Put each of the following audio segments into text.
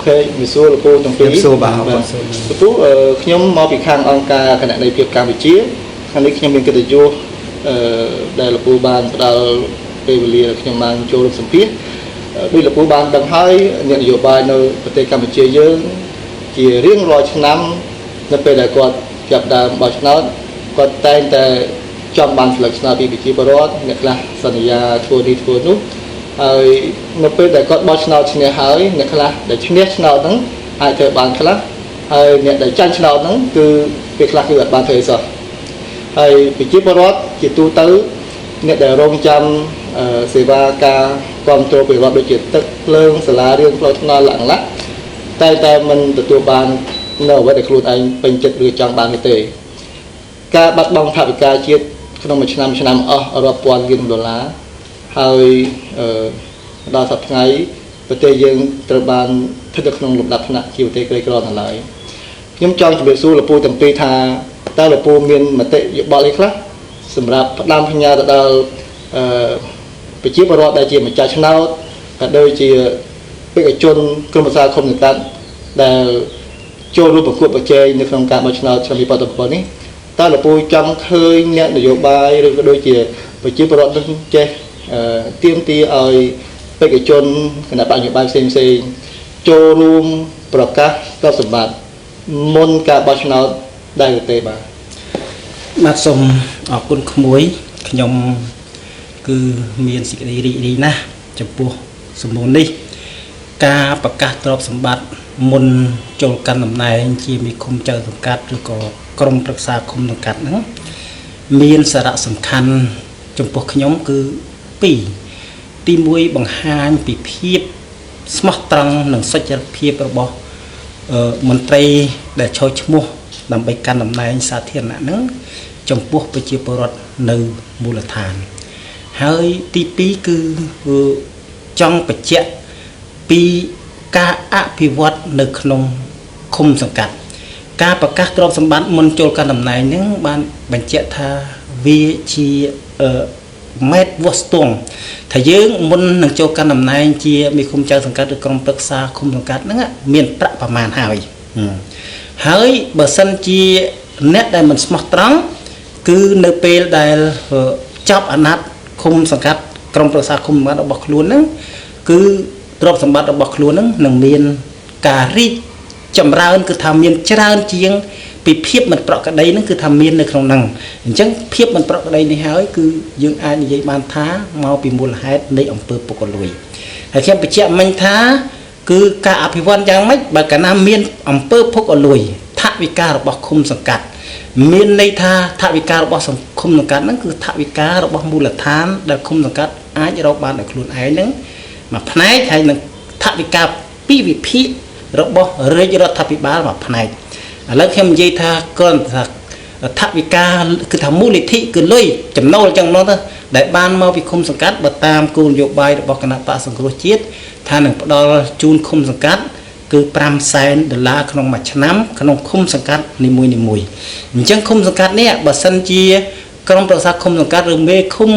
ខេ ជំរាបសួរលោកពូទាំងពីរ។ ជំរាបសួរបាទ បាទ លោកពូ ខ្ញុំមកពីខាងអង្គការគណនេយ្យភាពកម្ពុជា ថ្ងៃនេះខ្ញុំមានកិត្តិយសអឺដែលលោកពូបានផ្ដល់ពេលវេលាខ្ញុំបានចូលរួមសម្ភាសន៍ ដោយលោកពូបានដឹងហើយ អ្នកនយោបាយនៅប្រទេសកម្ពុជាយើងជារៀងរាល់ឆ្នាំ នៅពេលដែលគាត់ចាប់ដើមបោះឆ្នោត គាត់តែងតែចង់បានស្លឹកឆ្នោតពីប្រជាពលរដ្ឋ អ្នកខ្លះសន្យាធ្វើនេះធ្វើនោះ ហើយនៅពេលដែលគាត់បោះឆ្នោតឈ្នះហើយ អ្នកខ្លះដែលឈ្នះឆ្នោតហ្នឹងអាចធ្វើបានខ្លះ ហើយអ្នកដែលចាញ់ឆ្នោតហ្នឹងគឺពេលខ្លះគឺអត់បានធ្វើអីសោះ ហើយប្រជាពលរដ្ឋជាទូទៅ អ្នកដែលរងចាំសេវាការគ្រប់គ្រងពីរដ្ឋ ដូចជាទឹកភ្លើង សាលារៀន ផ្លូវថ្នល់ ឡើងឡាក់ តែតែមិនទទួលបាននៅអ្វីដែលខ្លួនឯងពេញចិត្តឬចង់បាននោះទេ។ ការបាត់បង់ថវិកាជាតិក្នុងមួយឆ្នាំឆ្នាំអស់រាប់ពាន់លានដុល្លារ ហើយដល់សប្តាហ៍ថ្ងៃប្រទេសយើងត្រូវបានស្ថិតនៅក្នុងលំដាប់ថ្នាក់ជាប្រទេសក្រីក្រនៅឡើយ។ ខ្ញុំចង់ជម្រាបសួរលោកពូទាំងពីរថា តើលោកពូមានមតិយោបល់អីខ្លះសម្រាប់ផ្ដាំផ្ញើទៅដល់អឺប្រជាពលរដ្ឋដែលជាម្ចាស់ឆ្នោត ក៏ដូចជាបេក្ខជនក្រុមប្រឹក្សាឃុំសង្កាត់ដែលចូលរួមប្រកួតប្រជែងនៅក្នុងការបោះឆ្នោតឆ្នាំ2017នេះ? តើលោកពូចង់ឃើញអ្នកនយោបាយឬក៏ដូចជាប្រជាពលរដ្ឋនឹងចេះទាមទារឲ្យបេក្ខជនគណបក្សនយោបាយផ្សេងផ្សេងចូលរួមប្រកាសទ្រព្យសម្បត្តិមុនការបោះឆ្នោតដែរឬទេ? បាទ បាទ សូមអរគុណក្មួយ។ ខ្ញុំគឺមានសេចក្តីរីករាយណាស់ចំពោះសំណួរនេះ។ ការប្រកាសទ្រព្យសម្បត្តិមុនចូលកាន់តំណែងជាមេឃុំចៅសង្កាត់ ឬក៏ក្រុមប្រឹក្សាឃុំសង្កាត់ហ្នឹង មានសារៈសំខាន់ចំពោះខ្ញុំគឺ2 ទី1 បង្ហាញពីភាពស្មោះត្រង់និងសុចរិតភាពរបស់មន្ត្រីដែលចូលឈ្មោះដើម្បីកាន់តំណែងសាធារណៈហ្នឹង ចំពោះប្រជាពលរដ្ឋនៅមូលដ្ឋាន ហើយទី2 គឺចង់បញ្ជាក់ពីការអភិវឌ្ឍនៅក្នុងឃុំសង្កាត់។ ការប្រកាសទ្រព្យសម្បត្តិមុនចូលកាន់តំណែងហ្នឹង បានបញ្ជាក់ថាវាជាម៉ែត្រវាស់ស្ទង់ថា យើងមុននឹងចូលកាន់តំណែងជាមេឃុំចៅសង្កាត់ ឬក្រុមប្រឹក្សាឃុំសង្កាត់ហ្នឹង មានប្រាក់ប្រមាណហើយ ហើយបើសិនជាអ្នកដែលមិនស្មោះត្រង់ គឺនៅពេលដែលចប់អាណត្តិឃុំសង្កាត់ ក្រុមប្រឹក្សាឃុំសង្កាត់របស់ខ្លួនហ្នឹង គឺទ្រព្យសម្បត្តិរបស់ខ្លួនហ្នឹងនឹងមានការរីកចម្រើន គឺថាមានច្រើនជាងពីភាពមិនប្រក្រតីហ្នឹង គឺថាមាននៅក្នុងហ្នឹង។ អញ្ចឹងភាពមិនប្រក្រតីនេះហើយ គឺយើងអាចនិយាយបានថាមកពីមូលហេតុនៃអំពើពុករលួយ។ ហើយខ្ញុំបញ្ជាក់មិញថា គឺការអភិវឌ្ឍយ៉ាងម៉េច បើកាលណាមានអំពើពុករលួយថវិការបស់ឃុំសង្កាត់? មានន័យថាថវិការបស់សង្គមសង្កាត់ហ្នឹង គឺថវិការបស់មូលដ្ឋានដែលឃុំសង្កាត់អាចរកបានដោយខ្លួនឯងហ្នឹងមួយផ្នែក ហើយនឹងថវិកាពីវិភាគរបស់រាជរដ្ឋាភិបាលមួយផ្នែក។ ឥឡូវខ្ញុំនិយាយថា គ្រាន់តែថាថវិកា គឺថាមូលនិធិ គឺលុយចំណូលចឹងមកទៅដែលបានមកពីឃុំសង្កាត់ បើតាមគោលនយោបាយរបស់គណៈបកសង្គ្រោះជាតិថានឹងផ្ដល់ជូនឃុំសង្កាត់គឺ5សែនដុល្លារក្នុងមួយឆ្នាំ ក្នុងឃុំសង្កាត់នីមួយនីមួយ។ អញ្ចឹងឃុំសង្កាត់នេះ បើសិនជាក្រុមប្រឹក្សាឃុំសង្កាត់ ឬមេឃុំ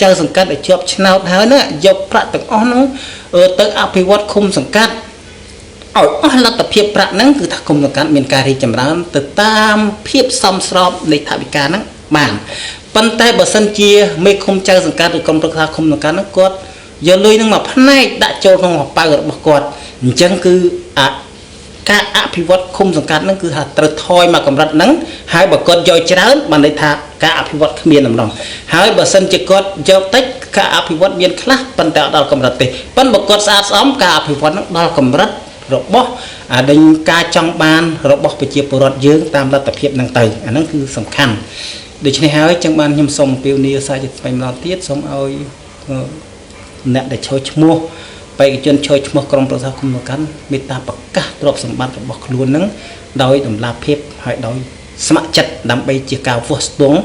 ចៅសង្កាត់ដែលជាប់ឆ្នោតហើយណា យកប្រាក់ទាំងអស់ហ្នឹងទៅអភិវឌ្ឍឃុំសង្កាត់ឲ្យអស់លទ្ធភាពប្រាក់ហ្នឹង គឺថាឃុំសង្កាត់មានការរីកចម្រើនទៅតាមភាពសមស្របនៃថវិកាហ្នឹងបាន។ ប៉ុន្តែបើសិនជាមេឃុំចៅសង្កាត់ ឬក្រុមប្រឹក្សាឃុំសង្កាត់ហ្នឹង គាត់យកលុយហ្នឹងមកផ្នែកដាក់ចូលក្នុងហប៉ៅរបស់គាត់ អញ្ចឹងគឺអាការអភិវឌ្ឍឃុំសង្កាត់ហ្នឹង គឺថាត្រូវថយមកកម្រិតហ្នឹង ហើយបើគាត់យកច្រើន បានន័យថាការអភិវឌ្ឍគ្មានតម្រង់ ហើយបើសិនជាគាត់យកតិច ការអភិវឌ្ឍមានខ្លះ ប៉ុន្តែអត់ដល់កម្រិតទេ ប៉ុន្តែបើគាត់ស្អាតស្អំ ការអភិវឌ្ឍហ្នឹងដល់កម្រិតរបស់អាដេញការចង់បានរបស់ប្រជាពលរដ្ឋយើងតាមលទ្ធភាពហ្នឹងទៅ អាហ្នឹងគឺសំខាន់។ ដូច្នេះហើយចឹងបានខ្ញុំសូមអំពាវនាវសារជាថ្មីម្ដងទៀត សូមឲ្យអ្នកដែលចូលឈ្មោះ បេក្ខជនចូលឈ្មោះក្រុមប្រឹក្សាគុំសង្កាត់ មេត្តាប្រកាសទ្រព្យសម្បត្តិរបស់ខ្លួននឹងដោយតម្លាភាព ហើយដោយស្ម័គ្រចិត្ត ដើម្បីជាការវាស់ស្ទង់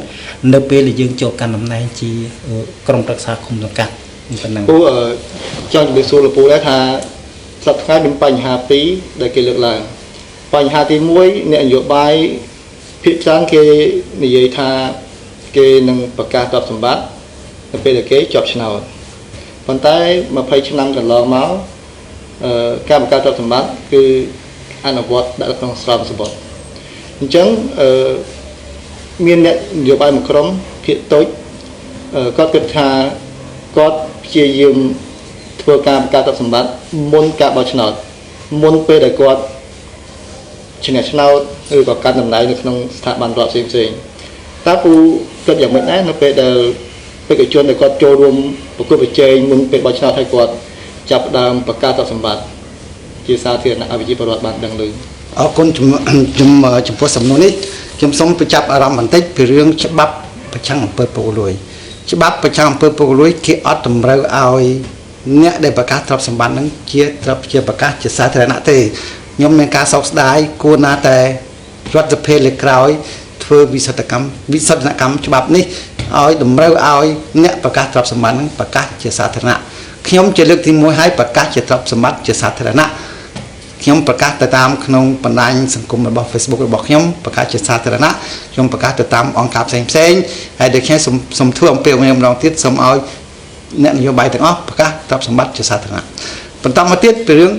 នៅពេលដែលយើងចូលកាន់តំណែងជាក្រុមប្រឹក្សាគុំសង្កាត់ប៉ុណ្ណឹង។ ពូ ចង់ជម្រាបសួរលោកពូដែរថា សប្តាហ៍មានបញ្ហាពីរដែលគេលើកឡើង។ បញ្ហាទី1 អ្នកនយោបាយភាគច្រើនគេនិយាយថាគេនឹងប្រកាសទ្រព្យសម្បត្តិនៅពេលដែលគេជាប់ឆ្នោត ប៉ុន្តែ20ឆ្នាំកន្លងមក ការបង្កើតទ្រព្យសម្បត្តិគឺអនុវត្តដាក់ក្នុងស្រោមសម្បត្តិអញ្ចឹងអឺមានអ្នកនយោបាយមួយក្រុមភាគតូចគាត់គិតថាគាត់ព្យាយាមធ្វើការបង្កើតទ្រព្យសម្បត្តិមុនការបោះឆ្នោតមុនពេលដែលគាត់ឈ្នះឆ្នោតឬក៏កាន់តំណែងនៅក្នុងស្ថាប័នរដ្ឋផ្សេងផ្សេងតើពូគិតយ៉ាងម៉េចដែរនៅពេលដែលបេក្ខជនដែលគាត់ចូលរួមប្រកួតប្រជែងមុនពេលបោះឆ្នោតឲ្យគាត់ចាប់ផ្ដើមបង្កើតទ្រព្យសម្បត្តិជាសាធារណៈឲ្យប្រជាពលរដ្ឋបានដឹងឮ អរគុណចំខ្ញុំចំពោះសំណួរនេះខ្ញុំសូមបញ្ចាប់អារម្មណ៍បន្តិចពីរឿងច្បាប់ប្រឆាំងអំពើពុករលួយច្បាប់ប្រឆាំងអំពើពុករលួយគេអត់តម្រូវឲ្យអ្នកដែលប្រកាសទ្រព្យសម្បត្តិហ្នឹងជាទ្រព្យជាប្រកាសជាសាធារណៈទេខ្ញុំមានការសោកស្ដាយគួរណាតែរដ្ឋសភាលើកក្រោយធ្វើវិសោធកម្មវិសោធនកម្មច្បាប់នេះឲ្យតម្រូវឲ្យអ្នកប្រកាសទ្រព្យសម្បត្តិហ្នឹងប្រកាសជាសាធារណៈខ្ញុំជាលើកទី1ហើយប្រកាសជាទ្រព្យសម្បត្តិជាសាធារណៈខ្ញុំប្រកាសទៅតាមក្នុងបណ្ដាញសង្គមរបស់ Facebook របស់ខ្ញុំប្រកាសជាសាធារណៈខ្ញុំប្រកាសទៅតាមអង្គការផ្សេងផ្សេងហើយដូច្នេះសូមសូមធ្វើអំពាវនាវម្ដងទៀតសូមឲ្យអ្នកនយោបាយទាំងអស់ប្រកាសទ្រព្យសម្បត្តិជាសាធារណៈបន្តមកទៀតពីរឿង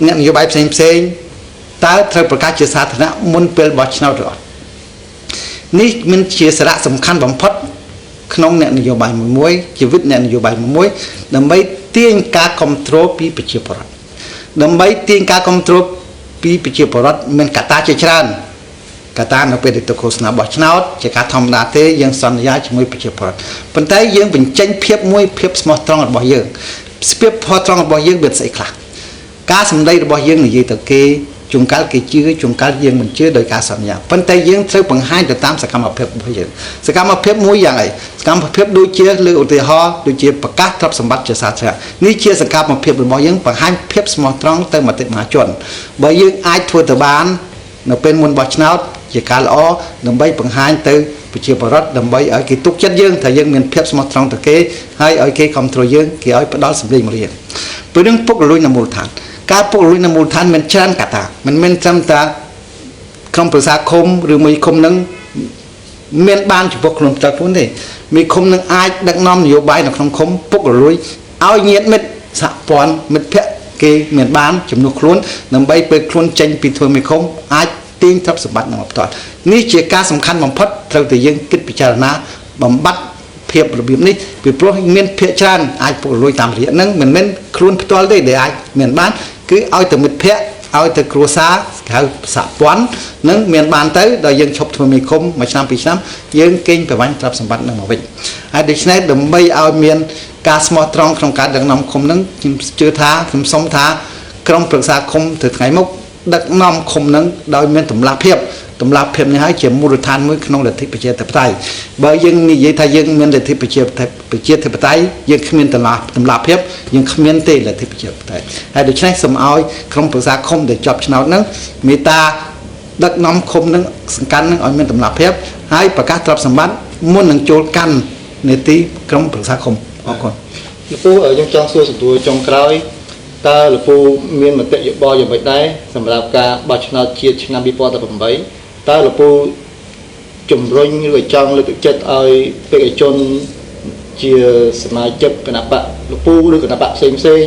អ្នកនយោបាយផ្សេងផ្សេងតើត្រូវប្រកាសជាសាធារណៈមុនពេលបោះឆ្នោតឬអត់នេះមានជាសារៈសំខាន់បំផុតក្នុងអ្នកនយោបាយមួយមួយជីវិតអ្នកនយោបាយមួយមួយដើម្បីទាញការគ្រប់គ្រងពីប្រជាពលរដ្ឋដើម្បីទាញការគ្រប់គ្រងពីប្រជាពលរដ្ឋមានកត្តាជាច្រើនកត្តានៅពេលដែលទៅឃោសនាបោះឆ្នោតជាការធម្មតាទេយើងសន្យាជាមួយប្រជាពលរដ្ឋប៉ុន្តែយើងបញ្ចេញភាពមួយភាពស្មោះត្រង់របស់យើងភាពស្មោះត្រង់របស់យើងមានស្អីខ្លះការសម្ដីរបស់យើងនិយាយទៅគេជួនកាលគេជឿជួនកាលយើងមិនជឿដោយការសន្យាប៉ុន្តែយើងត្រូវបង្ហាញទៅតាមសកម្មភាពរបស់យើងសកម្មភាពមួយយ៉ាងអីសកម្មភាពដូចជាលើឧទាហរណ៍ដូចជាប្រកាសទ្រព្យសម្បត្តិជាសាធារណៈនេះជាសកម្មភាពរបស់យើងបង្ហាញភាពស្មោះត្រង់ទៅមតិមហាជនបើយើងអាចធ្វើទៅបាននៅពេលមុនបោះឆ្នោតជាការល្អដើម្បីបង្ហាញទៅប្រជាពលរដ្ឋដើម្បីឲ្យគេទុកចិត្តយើងថាយើងមានភាពស្មោះត្រង់ទៅគេហើយឲ្យគេគ្រប់គ្រងយើងគេឲ្យផ្ដល់សម្លេងមកយើងព្រោះនឹងពុករលួយនៅមូលដ្ឋានការពុករលួយនៅមូលដ្ឋានមានច្រើនកត្តាមិនមែនត្រឹមតែក្រុមប្រឹក្សាឃុំឬមួយឃុំនឹងមានបានចំពោះខ្លួនផ្ទាល់ខ្លួនទេមានឃុំនឹងអាចដឹកនាំនយោបាយនៅក្នុងឃុំពុករលួយឲ្យញាតិមិត្តសហព័ន្ធមិត្តភ័ក្តិគេមានបានជំនួសខ្លួនដើម្បីពេលខ្លួនចេញពីធ្វើមេឃុំអាចទាញទ្រព្យសម្បត្តិនឹងមកផ្ទាល់នេះជាការសំខាន់បំផុតត្រូវតែយើងគិតពិចារណាបំបត្តិភាពរបៀបនេះពីព្រោះមានភាគច្រើនអាចពុករលួយតាមរយៈហ្នឹងមិនមែនខ្លួនផ្ទាល់ទេដែលអាចមានបានគឺឲ្យទៅមិត្តភ័ក្តិឲ្យទៅគ្រួសារហៅសហព័ន្ធនឹងមានបានទៅដល់យើងឈប់ធ្វើមេឃុំមួយឆ្នាំពីរឆ្នាំយើងកេងប្រវ័ញ្ចទ្រព្យសម្បត្តិនឹងមកវិញហើយដូច្នេះដើម្បីឲ្យមានការស្មោះត្រង់ក្នុងការដឹកនាំឃុំនឹងខ្ញុំជឿថាខ្ញុំសុំថាក្រុមប្រឹក្សាឃុំទៅថ្ងៃមុខដឹកនាំឃុំនឹងដោយមានតម្លាភាពតម្លាភាពនេះហើយជាមូលដ្ឋានមួយក្នុងលទ្ធិប្រជាធិបតេយ្យបើយើងនិយាយថាយើងមានលទ្ធិប្រជាប្រជាធិបតេយ្យយើងគ្មានតម្លាតម្លាភាពយើងគ្មានទេលទ្ធិប្រជាធិបតេយ្យហើយដូច្នេះសូមឲ្យក្រុមប្រឹក្សាឃុំដែលជាប់ឆ្នោតហ្នឹងមេត្តាដឹកនាំឃុំនឹងសង្កាន់នឹងឲ្យមានតម្លាភាពហើយប្រកាសទ្រព្យសម្បត្តិមុននឹងចូលកាន់នេតិក្រុមប្រឹក្សាឃុំអរគុណ លោកពូខ្ញុំចង់សួរសំណួរចុងក្រោយតើលោកពូមានមតិយោបល់យ៉ាងម៉េចដែរសម្រាប់ការបោះឆ្នោតជាតិឆ្នាំ2018តើលោកពូជំរុញឬក៏ចង់លើកទឹកចិត្តឲ្យបេក្ខជនជាសមាជិកគណបក្សលោកពូឬគណបក្សផ្សេងផ្សេង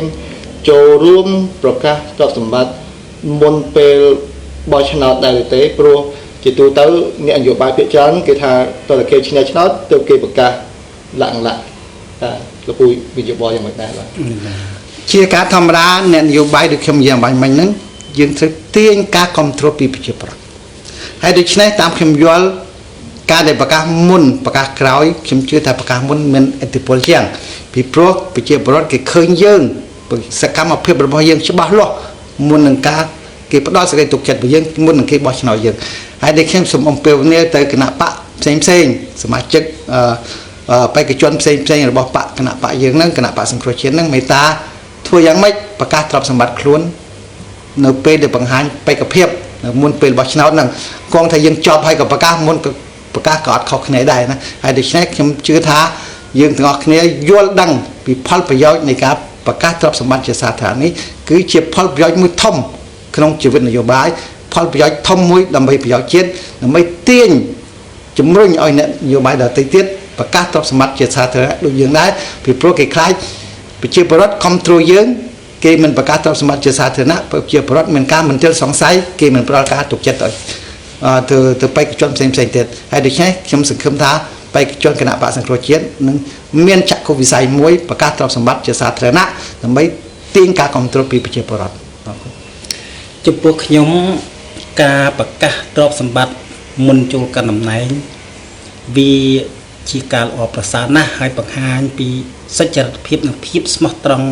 ចូលរួមប្រកាសទ្រព្យសម្បត្តិមុនពេលបោះឆ្នោតដែរឬទេព្រោះជាទូទៅអ្នកនយោបាយភាគច្រើនគេថាតើតែគេឈ្នះឆ្នោតទើបគេប្រកាសលាក់លាក់តើលោកពូមានយោបល់យ៉ាងម៉េចដែរបាទ ជាការធម្មតាអ្នកនយោបាយដូចខ្ញុំនិយាយអម្បាញ់មិញហ្នឹងយើងត្រូវទាញការគ្រប់គ្រងពីប្រជាពលរដ្ឋហើយដូច្នេះតាមខ្ញុំយល់ការដែលប្រកាសមុនប្រកាសក្រោយខ្ញុំជឿថាប្រកាសមុនមានឥទ្ធិពលជាងពីព្រោះប្រជាពលរដ្ឋគេឃើញយើងសកម្មភាពរបស់យើងច្បាស់លាស់មុននឹងការគេផ្ដល់សេចក្តីទុកចិត្តរបស់យើងមុននឹងគេបោះឆ្នោតយើងហើយដែលខ្ញុំសូមអំពាវនាវទៅគណបក្សផ្សេងផ្សេងសមាជិកអឺបេក្ខជនផ្សេងផ្សេងរបស់បក្សគណបក្សយើងហ្នឹងគណបក្សសង្គ្រោះជាតិហ្នឹងមេត្តាធ្វើយ៉ាងម៉េចប្រកាសទ្រព្យសម្បត្តិខ្លួននៅពេលដែលបង្ហាញបេក្ខភាពមុនពេលបោះឆ្នោតហ្នឹងគង់ថាយើងចប់ហើយក៏ប្រកាសមុនប្រកាសក៏អត់ខុសគ្នាដែរណាហើយដូច្នេះខ្ញុំជឿថាយើងទាំងអស់គ្នាយល់ដឹងពីផលប្រយោជន៍នៃការប្រកាសទ្រព្យសម្បត្តិជាសាធារណៈនេះគឺជាផលប្រយោជន៍មួយធំក្នុងជីវិតនយោបាយផលប្រយោជន៍ធំមួយដើម្បីប្រយោជន៍ជាតិដើម្បីទាញជំរុញឲ្យអ្នកនយោបាយដទៃទៀតប្រកាសទ្រព្យសម្បត្តិជាសាធារណៈដូចយើងដែរពីព្រោះគេខ្លាចប្រជាពលរដ្ឋគ្រប់គ្រងយើង គេមិនប្រកាសទ្រព្យសម្បត្តិជាសាធារណៈប្រជាពលរដ្ឋមានការមន្ទិលសង្ស័យគេមិនផ្ដល់ការទុកចិត្តឲ្យទៅបេក្ខជនផ្សេងផ្សេងទៀតហើយដូច្នេះខ្ញុំសង្ឃឹមថាបេក្ខជនគណៈបកសង្គ្រោះជាតិនឹងមានចក្ខុវិស័យមួយប្រកាសទ្រព្យសម្បត្តិជាសាធារណៈដើម្បីទាញការគ្រប់គ្រងពីប្រជាពលរដ្ឋអរគុណ ចំពោះខ្ញុំការប្រកាសទ្រព្យសម្បត្តិមុនចូលកាន់តំណែងវាជាការល្អប្រសើរណាស់ហើយបង្ហាញពីសច្ចរិតភាពនិងភាពស្មោះត្រង់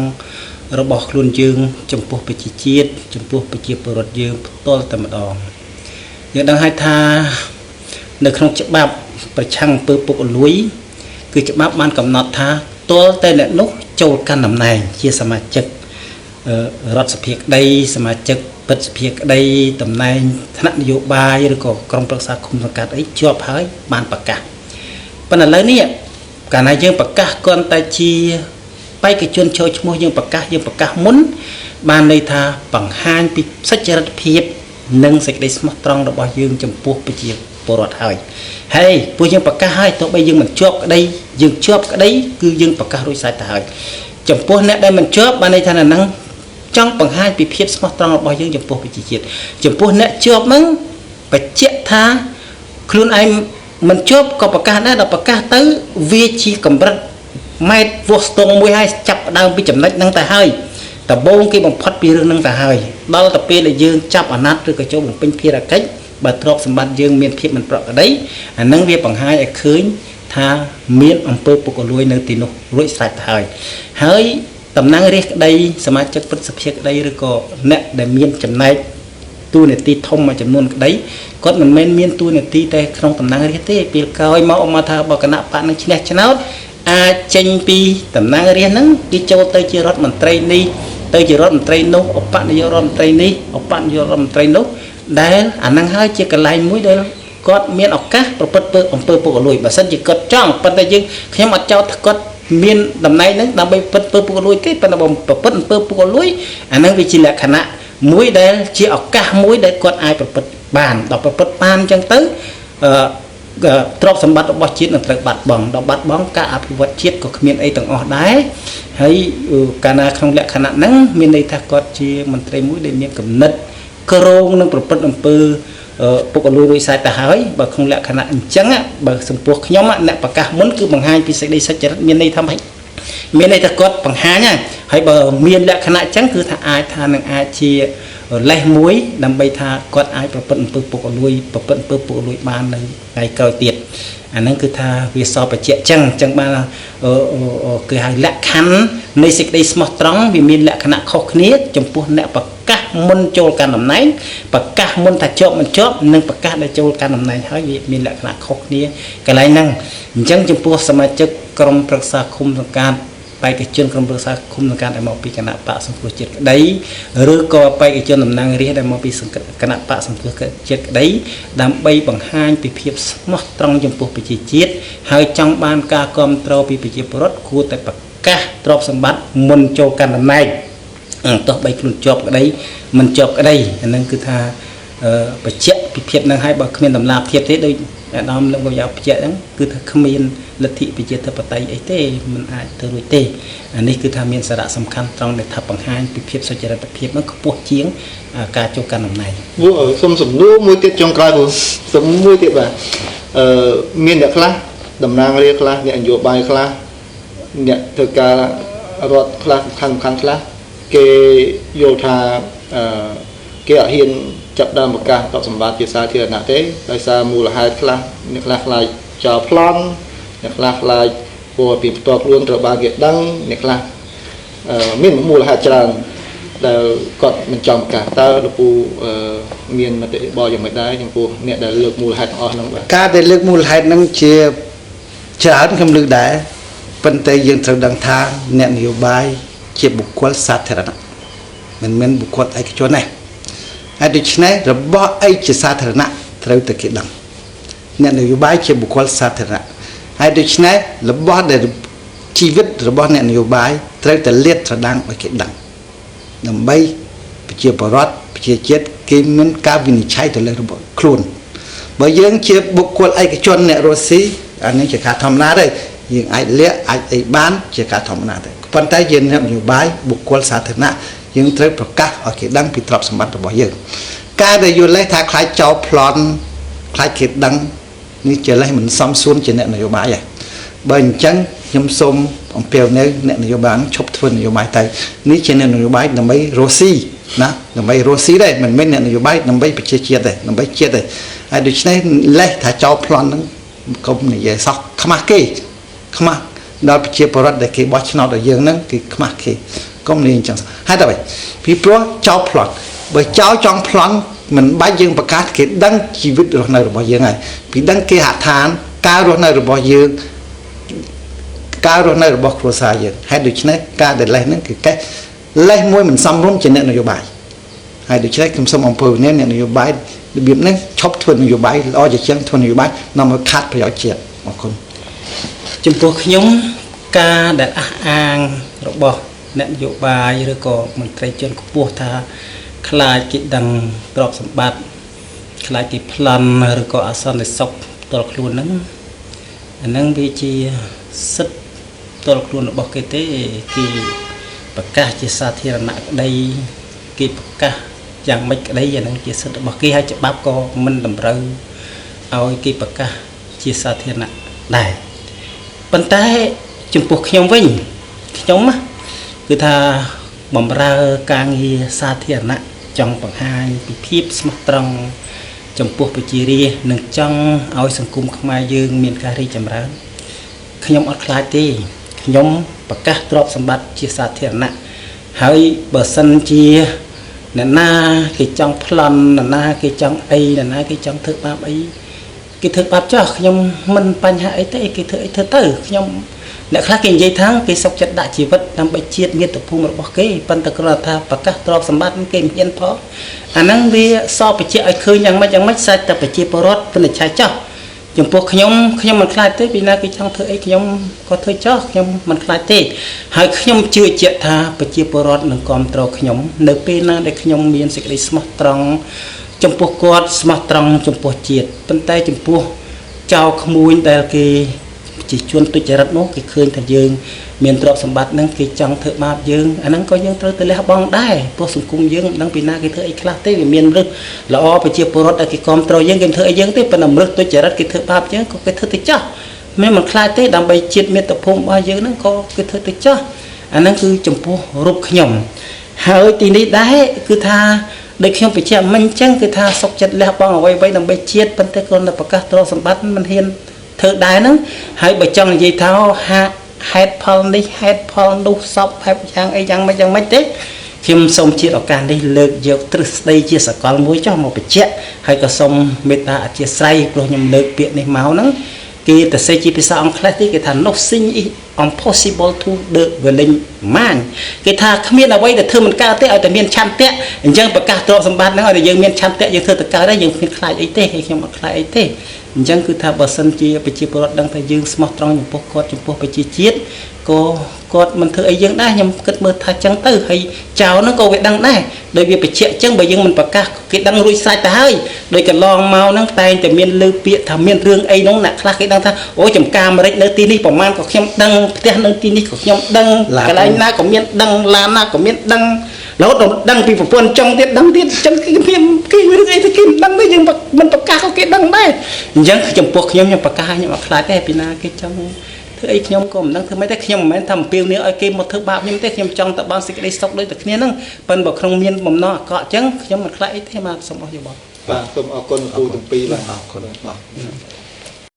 របស់ខ្លួនយើង ចំពោះប្រជាជាតិចំពោះប្រជាពលរដ្ឋយើងផ្ទាល់តែម្ដងយើងដឹងហើយថានៅក្នុងច្បាប់ប្រឆាំងអំពើពុករលួយ គឺច្បាប់បានកំណត់ថាទាល់តែអ្នកនោះចូលកាន់តំណែងជាសមាជិករដ្ឋសភាក្តីសមាជិកពិតសភាក្តីតំណែងថ្នាក់នយោបាយឬក៏ក្រុមប្រឹក្សាឃុំសង្កាត់អីជាប់ហើយបានប្រកាសប៉ុន្តែឥឡូវនេះកាលណាយើងប្រកាសគ្រាន់តែជាបេក្ខជនចូលឈ្មោះយើងប្រកាសយើងប្រកាសមុនបានន័យថាបង្ហាញពីសច្ចរិតភាពនិងសេចក្តីស្មោះត្រង់របស់យើងចំពោះប្រជាពលរដ្ឋហើយហើយពួកយើងប្រកាសហើយទោះបីយើងមិនជាប់ក្តីយើងជាប់ក្តីគឺយើងប្រកាសរួចស្រេចទៅហើយចំពោះអ្នកដែលមិនជាប់បានន័យថានៅហ្នឹងចង់បង្ហាញពីភាពស្មោះត្រង់របស់យើងចំពោះប្រជាជាតិចំពោះអ្នកជាប់ហ្នឹងបញ្ជាក់ថាខ្លួនឯងមិនជាប់ក៏ប្រកាសដែរដល់ប្រកាសទៅវាជាកម្រិតម៉ែត្រវាស់ស្ទង់មួយហើយចាប់ដើមពីចំណុចហ្នឹងទៅហើយដំបូងគេបំផុតពីរឿងហ្នឹងទៅហើយដល់ទៅពេលដែលយើងចាប់អាណត្តិឬក៏ចូលបំពេញភារកិច្ចបើទ្រព្យសម្បត្តិយើងមានភាពមិនប្រក្រតីអាហ្នឹងវាបង្ហាញឲ្យឃើញថាមានអំពើពុករលួយនៅទីនោះរួចស្រេចទៅហើយហើយតំណាងរាស្ត្រក្តីសមាជិកព្រឹទ្ធសភាក្តីឬក៏អ្នកដែលមានចំណែកតួនាទីធំមួយចំនួនក្តីគាត់មិនមែនមានតួនាទីតែក្នុងតំណាងរាស្ត្រទេពេលក្រោយមកអមថាបើគណៈបកនឹងឈ្នះឆ្នោតអាចចេញពីតំណាងរាស្ត្រហ្នឹងគេចូលទៅជារដ្ឋមន្ត្រីនេះទៅជារដ្ឋមន្ត្រីនោះឧបនាយករដ្ឋមន្ត្រីនេះឧបនាយករដ្ឋមន្ត្រីនោះដែលអាហ្នឹងហើយជាកន្លែងមួយដែលគាត់មានឱកាសប្រព្រឹត្តអំពើពុករលួយបើសិនជាគាត់ចង់ប៉ុន្តែយើងខ្ញុំអត់ចោទថាគាត់មានតំណែងហ្នឹងដើម្បីប្រព្រឹត្តអំពើពុករលួយទេប៉ុន្តែបើប្រព្រឹត្តអំពើពុករលួយអាហ្នឹងវាជាលក្ខណៈមួយដែលជាឱកាសមួយដែលគាត់អាចប្រព្រឹត្តបានដល់ប្រព្រឹត្តបានអញ្ចឹងទៅអឺទ្រព្យសម្បត្តិរបស់ជាតិនឹងត្រូវបាត់បង់ដល់បាត់បង់ការអភិវឌ្ឍជាតិក៏គ្មានអីទាំងអស់ដែរហើយកាលណាក្នុងលក្ខណៈហ្នឹងមានន័យថាគាត់ជាមន្ត្រីមួយដែលមានគំនិតក្រងនឹងប្រព្រឹត្តអំពើពុករលួយរួចស្រេចទៅហើយបើក្នុងលក្ខណៈអញ្ចឹងបើចំពោះខ្ញុំអ្នកប្រកាសមុនគឺបង្ហាញពីសេចក្តីសច្ចរិតមានន័យថាម៉េចមានន័យថាគាត់បង្ហាញហើយបើមានលក្ខណៈអញ្ចឹងគឺថាអាចថានឹងអាចជាលេសមួយដើម្បីថាគាត់អាចប្រព្រឹត្តអំពើពុករលួយប្រព្រឹត្តអំពើពុករលួយបាននៅថ្ងៃក្រោយទៀតអាហ្នឹងគឺថាវាសបច្ចៈចឹងអញ្ចឹងបានគឺហៅលក្ខខណ្ឌនៃសេចក្តីស្មោះត្រង់វាមានលក្ខណៈខុសគ្នាចំពោះអ្នកប្រកាសមុនចូលកាន់តំណែងប្រកាសមុនថាជាប់មិនជាប់និងប្រកាសដែលចូលកាន់តំណែងហើយវាមានលក្ខណៈខុសគ្នាកន្លែងហ្នឹងអញ្ចឹងចំពោះសមាជិកក្រុមប្រឹក្សាឃុំសង្កាត់បេក្ខជនក្រុមប្រឹក្សាឃុំសង្កាត់ដែលមកពីគណៈបកសង្គ្រោះជាតិក្តីឬក៏បេក្ខជនតំណាងរាស្ត្រដែលមកពីគណៈបកសង្គ្រោះជាតិក្តីដើម្បីបង្ហាញពីភាពស្មោះត្រង់ចំពោះប្រជាជាតិហើយចង់បានការគ្រប់គ្រងពីប្រជាពលរដ្ឋគួរតែប្រកាសទ្រព្យសម្បត្តិមុនចូលកាន់តំណែងទោះបីខ្លួនជាប់ក្តីមិនជាប់ក្តីអានឹងគឺថាបញ្ជាក់ពីភាពនឹងឲ្យបើគ្មានតម្លាភាពទេដូចអាដាមលោកកយ៉ាបញ្ជាក់ហ្នឹងគឺថាគ្មានលទ្ធិប្រជាធិបតេយ្យអីទេมันអាចទៅរួចទេអានេះគឺថាមានសារៈសំខាន់ត្រង់ដែលថាបង្ហាញពីភាពសុចរិតភាពហ្នឹងខ្ពស់ជាងការចូលកាន់តំណែង សូមសំណួរមួយទៀតចុងក្រោយបងសំមួយទៀតបាទមានអ្នកខ្លះតំណាងរាស្ត្រខ្លះអ្នកនយោបាយខ្លះអ្នកធ្វើការរដ្ឋខ្លះសំខាន់សំខាន់ខ្លះគេយល់ថាគេអត់ហ៊ានចាប់ដើមប្រកាសទ្រព្យសម្បត្តិជាសាធារណៈទេដោយសារមូលហេតុខ្លះអ្នកខ្លះខ្លាចចោលប្លន់អ្នកខ្លះខ្លាចព័ត៌មានផ្ទាល់ខ្លួនត្រូវបានគេដឹងអ្នកខ្លះមានមូលហេតុច្រើនដែលគាត់មិនចង់ប្រកាសតើលោកពូមានមតិយោបល់យ៉ាងម៉េចដែរចំពោះអ្នកដែលលើកមូលហេតុទាំងអស់ហ្នឹងបាទ ការដែលលើកមូលហេតុហ្នឹងជាច្រើនខ្ញុំលើកដែរប៉ុន្តែយើងត្រូវដឹងថាអ្នកនយោបាយជាបុគ្គលសាធារណៈមិនមែនបុគ្គលឯកជនទេហើយដូច្នេះរបស់អីជាសាធារណៈត្រូវតែគេដឹងអ្នកនយោបាយជាបុគ្គលសាធារណៈហើយដូច្នេះរបស់ដែលជីវិតរបស់អ្នកនយោបាយត្រូវតែលាតត្រដាងឲ្យគេដឹងដើម្បីប្រជាពលរដ្ឋប្រជាជាតិគេមានការវិនិច្ឆ័យទៅលើរបស់ខ្លួនបើយើងជាបុគ្គលឯកជនអ្នករស់ស៊ីអានេះជាការធម្មតាទេយើងអាចលាក់អាចអីបានជាការធម្មតាទេប៉ុន្តែជាអ្នកនយោបាយបុគ្គលសាធារណៈ យើងត្រូវប្រកាសឲ្យគេដឹងពីទ្រព្យសម្បត្តិរបស់យើងការដែលយល់លេសថាខ្លាចចោលប្លន់ខ្លាចគេដឹងនេះជាលេសមិនសមសួនជាអ្នកនយោបាយទេបើអញ្ចឹងខ្ញុំសូមអំពាវនាវអ្នកនយោបាយឈប់ធ្វើនយោបាយទៅនេះជាអ្នកនយោបាយដើម្បីរស់ស៊ីណាដើម្បីរស់ស៊ីដែរមិនមែនអ្នកនយោបាយដើម្បីប្រជាជាតិទេដើម្បីជាតិទេហើយដូច្នេះលេសថាចោលប្លន់ហ្នឹងកុំនិយាយសោះខ្មាស់គេខ្មាស់ដល់ប្រជាពលរដ្ឋដែលគេបោះឆ្នោតឲ្យយើងហ្នឹងគឺខ្មាស់គេកុំនិយាយអញ្ចឹងហេតុអ្វីពីព្រោះចោលប្លន់បើចោលចង់ប្លន់មិនបាច់យើងប្រកាសគេដឹងជីវិតរស់នៅរបស់យើងហើយពីដឹងគេហដ្ឋានការរស់នៅរបស់យើងការរស់នៅរបស់គ្រួសារយើងហេតុដូច្នេះការដែលលេសហ្នឹងគឺកេះលេសមួយមិនសមរម្យជាអ្នកនយោបាយហើយដូច្នេះខ្ញុំសូមអំពាវនាវអ្នកនយោបាយរបៀបនេះឈប់ធ្វើនយោបាយល្អជាជាងធ្វើនយោបាយនាំឲ្យខាតប្រយោជន៍ជាតិអរគុណ ចំពោះខ្ញុំការដែលអះអាងរបស់អ្នកនយោបាយឬក៏មន្ត្រីជាន់ខ្ពស់ថាខ្លាចគេដឹងទ្រព្យសម្បត្តិខ្លាចគេប្លន់ឬក៏អសន្តិសុខផ្ទាល់ខ្លួនហ្នឹងអាហ្នឹងវាជាសិទ្ធិផ្ទាល់ខ្លួនរបស់គេទេគេប្រកាសជាសាធារណៈក្តីគេប្រកាសយ៉ាងម៉េចក្តីអាហ្នឹងជាសិទ្ធិរបស់គេហើយច្បាប់ក៏មិនតម្រូវឲ្យគេប្រកាសជាសាធារណៈដែរប៉ុន្តែចំពោះខ្ញុំវិញខ្ញុំណាគឺថាបំរើការងារសាធារណៈចង់បង្ហាញពីភាពស្មោះត្រង់ចំពោះប្រជារាស្ត្រនិងចង់ឲ្យសង្គមខ្មែរយើងមានការរីកចម្រើនខ្ញុំអត់ខ្លាចទេខ្ញុំប្រកាសទ្រព្យសម្បត្តិជាសាធារណៈហើយបើសិនជាអ្នកណាគេចង់ប្លន់អ្នកណាគេចង់អីអ្នកណាគេចង់ធ្វើបាបអីគេធ្វើបាបចោះខ្ញុំមិនបញ្ហាអីទេគេធ្វើអីធ្វើទៅខ្ញុំអ្នកខ្លះគេនិយាយថាគេសុខចិត្តដាក់ជីវិតដើម្បីជាតិមាតុភូមិរបស់គេប៉ុន្តែគ្រាន់តែថាប្រកាសទ្រព្យសម្បត្តិគេមិនហ៊ានផងអាហ្នឹងវាសបញ្ជាក់ឲ្យឃើញយ៉ាងម៉េចយ៉ាងម៉េចសាច់តែប្រជាពលរដ្ឋវិនិច្ឆ័យចោះចំពោះខ្ញុំខ្ញុំមិនខ្លាចទេពីណាគេចង់ធ្វើអីខ្ញុំក៏ធ្វើចោះខ្ញុំមិនខ្លាចទេហើយខ្ញុំជឿជាក់ថាប្រជាពលរដ្ឋនឹងគាំទ្រខ្ញុំនៅពេលណាដែលខ្ញុំមានសេចក្តីស្មោះត្រង់ចំពោះគាត់ស្មោះត្រង់ចំពោះជាតិប៉ុន្តែចំពោះចៅក្មួយដែលគេជាជនទុច្ចរិតនោះគេឃើញថាយើងមានទ្រព្យសម្បត្តិហ្នឹងគេចង់ធ្វើបាបយើងអាហ្នឹងក៏យើងត្រូវទៅលះបង់ដែរព្រោះសង្គមយើងមិនដឹងពីណាគេធ្វើអីខ្លះទេវាមានរឹសល្អប្រជាពលរដ្ឋដែលគេគាំទ្រយើងគេមិនធ្វើអីយើងទេប៉ុន្តែមរឹសទុច្ចរិតគេធ្វើបាបយើងក៏គេធ្វើទៅចោះមិនមិនខ្លាចទេដើម្បីជាតិមាតុភូមិរបស់យើងហ្នឹងក៏គេធ្វើទៅចោះអាហ្នឹងគឺចំពោះរូបខ្ញុំហើយទីនេះដែរគឺថាដូចខ្ញុំបញ្ជាក់មិញអញ្ចឹងគឺថាសុកចិត្តលះបង់អ្វីៗដើម្បីជាតិប៉ុន្តែគ្រាន់តែប្រកាសទ្រព្យសម្បត្តិមិនហ៊ានធ្វើដែរហ្នឹងហើយបើចង់និយាយថាហាហេតុផលនេះហេតុផលនោះសពហេតុយ៉ាងអីយ៉ាងម៉េចយ៉ាងម៉េចទេខ្ញុំសូមជាតិឱកាសនេះលើកយកទ្រឹស្ដីជាសកលមួយចុះមកបញ្ជាក់ហើយក៏សូមមេត្តាអធិស្ឋានព្រោះខ្ញុំលើកពាក្យនេះមកហ្នឹងគេទៅសេជាភាសាអង់គ្លេសទេគេថា nothing is impossible to the willing man គេថាគ្មានអ្វីដែលធ្វើមិនកើតទេឲ្យតែមានឆន្ទៈអញ្ចឹងប្រកាសទ្រព្យសម្បត្តិហ្នឹងឲ្យតែយើងមានឆន្ទៈយើងធ្វើទៅកើតដែរយើងគ្មានខ្លាចអីទេហើយខ្ញុំអត់ខ្លាចអីទេអញ្ចឹងគឺថាបើសិនជាប្រជាពលរដ្ឋដឹងថាយើងស្មោះត្រង់ចំពោះគាត់ចំពោះប្រជាជាតិក៏គាត់មិនធ្វើអីយើងដែរខ្ញុំគិតមើលថាចឹងទៅហើយចៅហ្នឹងក៏វាដឹងដែរដោយវាបញ្ជាក់ចឹងបើយើងមិនប្រកាសគេដឹងរួចស្រេចទៅហើយដោយកន្លងមកហ្នឹងតែងតែមានលើពាក្យថាមានរឿងអីហ្នឹងអ្នកខ្លះគេដឹងថាអូចំការអាមេរិកនៅទីនេះប្រហែលក៏ខ្ញុំដឹងផ្ទះនៅទីនេះក៏ខ្ញុំដឹងកន្លែងណាក៏មានដឹងឡានណាក៏មានដឹងរហូតដល់ដឹងពីប្រពន្ធចង់ទៀតដឹងទៀតចឹងគេមានគេរឿងអីទៅគេមិនដឹងទេយើងមិនប្រកាសក៏គេដឹងដែរអញ្ចឹងចំពោះខ្ញុំខ្ញុំប្រកាសខ្ញុំអត់ខ្លាចទេពីណាគេចង់ធ្វើអីខ្ញុំក៏មិនដឹងធ្វើម៉េចទេខ្ញុំមិនមែនថាអំពាវនាវឲ្យគេមកធ្វើបាបខ្ញុំទេខ្ញុំចង់តែបានសេចក្តីសុខដូចតែគ្នាហ្នឹងប៉ុន្តែបើក្នុងមានបំណងអាក្រក់អញ្ចឹងខ្ញុំមិនខ្លាចអីទេបាទសូមអរយោបល់ បាទសូមអរគុណគ្រូទាំងពីរបាទ អរគុណបាទ។